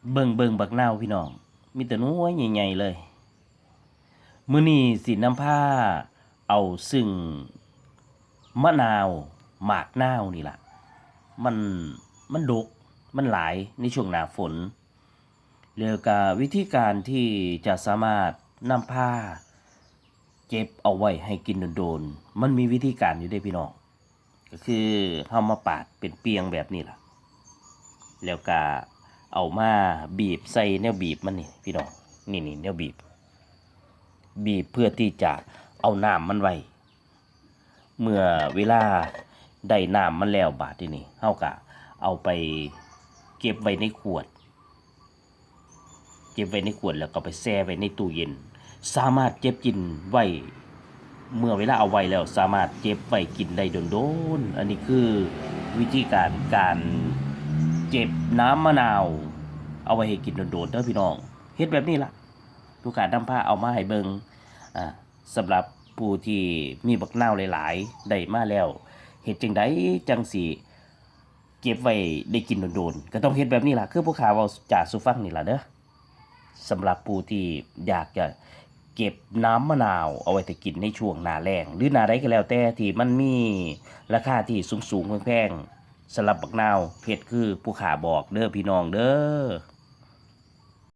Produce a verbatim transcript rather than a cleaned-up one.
เบิ่งเบิ่งบักนาวพี่น้อง มีแต่หน่วยใหญ่ๆเลย มื้อนี้สินำพาเอาซึ่งมะนาว หมากนาวนี่ล่ะ มัน มันดก มันหลายในช่วงหน้าฝน แล้วก็วิธีการที่จะสามารถนำพาเก็บเอาไว้ให้กินโดนๆ มันมีวิธีการอยู่เด้พี่น้อง ก็คือเฮามาปาดเป็นเปียงแบบนี้ล่ะ แล้วก็เอามาบีบใส่แนวบีบมันนี่พี่น้อง นี่ๆ แนวบีบ บีบเพื่อที่จะเอาน้ำมันไว้ เมื่อเวลาได้น้ำมันแล้วบาดทีนี้ เฮาก็เอาไปเก็บไว้ในขวด เก็บไว้ในขวดแล้วก็ไปแช่ไว้ในตู้เย็น สามารถเก็บกินไว้ เมื่อเวลาเอาไว้แล้วสามารถเก็บไว้กินได้โดนๆ อันนี้คือวิธีการ การเก็บน้ำมะนาว เอาไว้ให้กินโดนๆ เด้อพี่น้อง เฮ็ดแบบนี้ล่ะ ลูกค้านำพาเอามาให้เบิ่ง อ่า สำหรับผู้ที่มีบักนาวหลายๆ ได้มาแล้ว เฮ็ดจั่งใดจั่งสิเก็บไว้ได้กินโดนๆ ก็ต้องเฮ็ดแบบนี้ล่ะ คือผู้ข้าเว้าจาสู่ฟังนี่ล่ะเด้อ สำหรับผู้ที่อยากจะเก็บน้ำมะนาวเอาไว้แต่กินในช่วงหน้าแล้ง หรือหน้าใดก็แล้วแต่ที่มันมีราคาที่สูงๆ แพงๆ สำหรับบักนาว เฮ็ดคือผู้ข้าบอกเด้อพี่น้องเด้อ